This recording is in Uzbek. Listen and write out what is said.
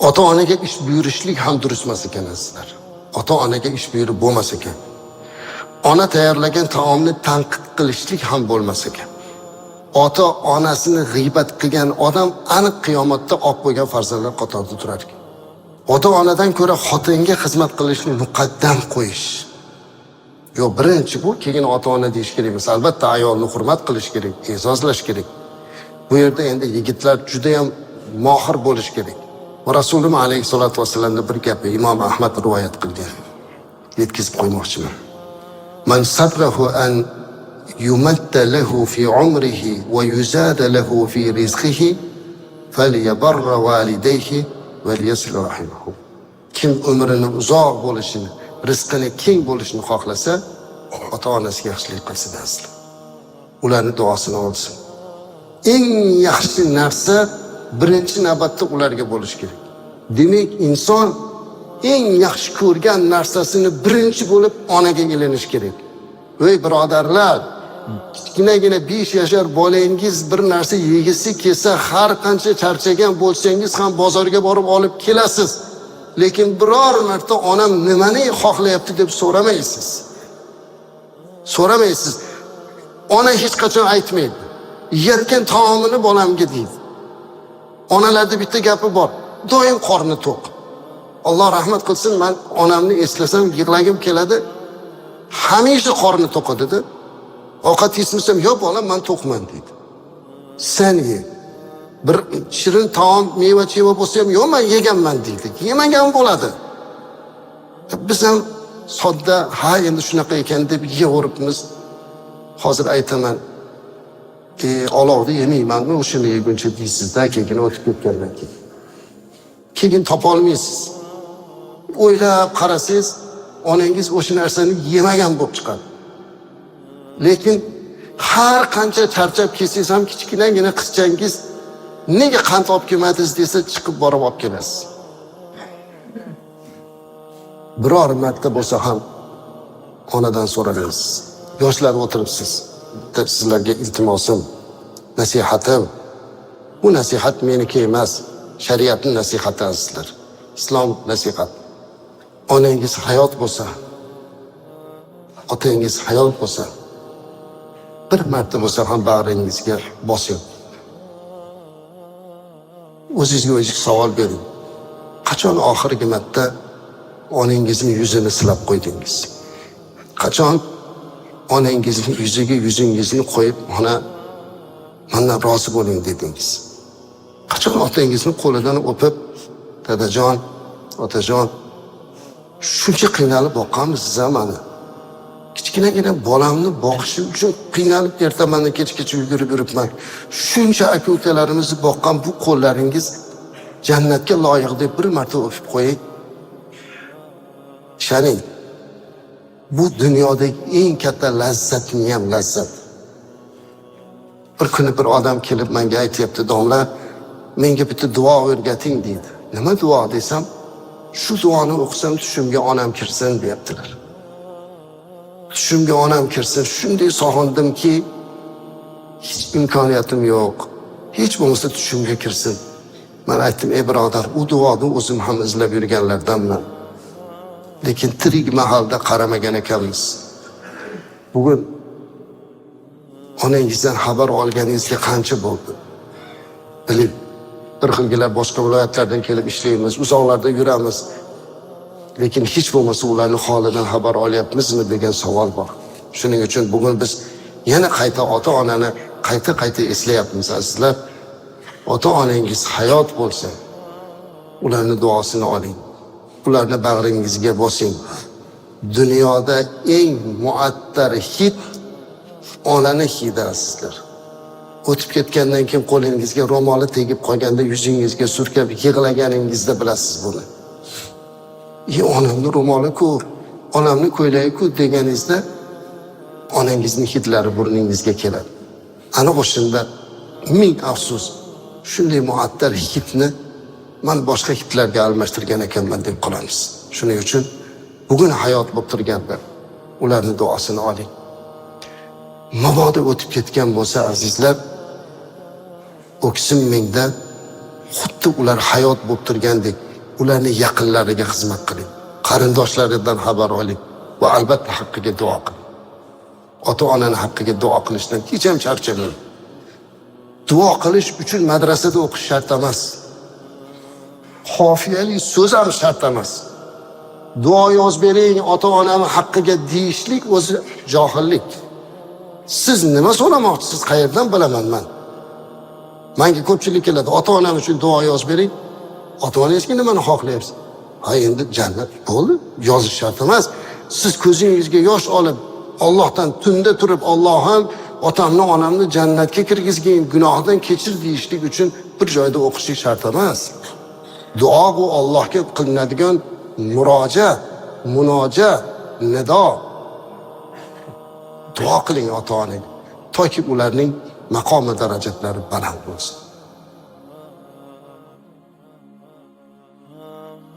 Ota-onaga ish buyurishlik ham durust emas ekan, azizlar. Ota-onaga ish buyurib bo'lmas ekan. Ona tayyorlagan taomni tanqid qilishlik ham bo'lmas ekan. Ota onasini g'iybat qilgan odam aniq qiyomatda oq bo'lgan farzandlar qatorida turar ekan. Ota onadan ko'ra xotinga xizmat qilishni muqaddam qo'yish. Yo'q, birinchi bu, keyin ota ona deyish kerak emas. Albatta ayolni hurmat qilish kerak, e'zozlash kerak. Bu yerda endi yigitlar juda ham mohir bo'lish kerak. Va Rasululloh alayhisolatu vassalamning bir gapi Imom Ahmad rivoyat qilgan. Yetkazib qo'ymoqchiman. Man sarrahu an yumadda lahu fi umrihi va yuzada lahu fi rizqihi falyabarra validayhi va liyasil rahimahu. Kim umrini uzoq bo'lishini, rizqini keng bo'lishini xohlasa, ota-onasiga yaxshilik qilsin, azizlar. Ularni duosini olsin. Eng yaxshi narsa birinchi navbatda ularga bo'lishi kerak. Demak, inson eng yaxshi ko'rgan narsasini birinchi bo'lib onaga ilinish kerak. Ey birodarlar, kichkinagina 5 yashar bolangiz bir narsa yegisi kelsa, har qancha charchagan bo'lsangiz ham bozorga borib olib kelasiz. Lekin biror marta onam nimani xohlayapti deb so'ramaysiz. So'ramaysiz. Ona hech qachon aytmaydi. Yeyotgan taomini bolamga deydi. Onalarda bitta gapi bor. Doim qorni to'q. Alloh rahmat qilsin, men onamni eslasam yig'lagim keladi. Hamisha qorni to'q dedi. Ovqat yeysam, yo'q bolam, men to'qman deydi. Sen ye. Bir shirin taom, meva-cheva bo'lsa ham, yo'q, men yeganman deydi. Yemagan bo'ladi. Biz ham sodda, ha endi shunaqa ekan deb yeyaveribmiz. Hozir aytaman, olovni yemaymanmi o'shani yeguncha deysizda, keyin o'tib ketgandan keyin. Keyin topa olmaysiz. O'ylab qarasangiz, onangiz o'sha narsani yemagan bo'lib chiqadi. Lekin har qancha charchab kelsangiz ham kichkinagina qizchangiz nega qand olib kelmadingiz desa, chiqib borib olib kelasiz. Biror marta bo'lsa ham onadan so'ramaysiz. Yoshlar o'tiribsiz. Bitta sizlarga iltimosim, nasihatim. Bu nasihat meniki emas, shariatning nasihati, azizlar. Islom nasihat. Onangiz hayot bo'lsa, otangiz hayot bo'lsa, bir marta bo'lsa ham bag'ringizga bosing. O'zingizga o'zingiz savol bering. Qachon oxirgi marta onangizning yuzini silab qo'ydingiz? Qachon onangizning yuziga yuzingizni qo'yib, ona, mendan rozi bo'ling dedingiz? Qachon otangizni qo'lidan o'pib, dadajon, otajon, shuncha qiynalib boqqanmisiz siz mani? Kichkinagina bolamni boqishim uchun qiynalib ertamandan kechgacha yugurib yuribman. Shuncha aka ukalarimizni boqqan bu qo'llaringiz jannatga loyiq deb bir marta o'pib qo'ying. Ishoning, bu dunyodagi eng katta lazzatni ham lazzat. Bir kuni bir odam kelib menga aytyapti, domla, menga bitta duo o'rgating deydi. Nima duo desam, shu duoni o'qisam tushimga onam kirsin deyaptilar. Tushimga onam kirsin, shunday sog'indimki, hech imkoniyatim yo'q. Hech bo'lmasa tushimga kirsin. Men aytdim, ey birodar, u duoni o'zim ham izlab yurganlardanman. Lekin tirik mahalda qaramagan ekanmiz. Bugun onangizdan xabar olganingizga qancha bo'ldi? Biling, bir xilgilar boshqa viloyatlardan kelib ishlaymiz, uzoqlarda yuramiz. Lekin hech bo'lmasa ularning holidan xabar olyapmizmi degan savol bor. Shuning uchun bugun biz yana qayta ota-onani qayta-qayta eslayapmiz, azizlar. Ota-onangiz hayot bo'lsa, ularning duosini oling. Ularni bag'ringizga bosing. Dunyoda eng muattar hid onani hidi, azizlar. O'tib ketgandan keyin qo'lingizga ro'moli tegib qolganda yuzingizga surkab yig'laganingizda bilasiz buni. E, onamni ro'moli-ku, onamni ko'ylagi-ku deganingizda onangizning hidlari burningizga keladi. Ana o'shanda ming afsus, shunday muattar hidni man boshqa hidlarga almashtirgan ekanman deb qolamiz. Shuning uchun bugun hayot bo'lib turganda ularni duosini oling. Mabodo o'tib ketgan bo'lsa, azizlar, o'ksinmangda, xuddi ular hayot bo'lib turgandek Ularni yaqinlariga xizmat qiling. Qarindoshlaridan xabar oling va albatta haqqiga duo qiling. Ota-onani haqqiga duo qilishdan hech ham charchamang. Duo qilish uchun madrasada o'qish shart emas. Qofiyali so'z ham shart emas. Duo yozib bering ota-onam haqqiga deyishlik o'zi johillik. Siz nima so'ramoqchisiz, qayerdan bilaman man? Menga ko'pchilik keladi, ota-onam uchun duo yozib bering. Ota-onangizga nimani xohlayapsiz? Ha, endi jannat bo'ldi, yozish shart emas. Siz ko'zingizga yosh olib, Allohdan tunda turib, Allohim otamni, onamni jannatga kirgizgin, gunohdan kechir deyishlik uchun bir joyda o'qishlik shart emas. Duo bu Allohga qilinadigan murojaat, munojat, nido. Duo qiling ota-onaga, toki ularning maqomi darajatlari baland bo'lsin.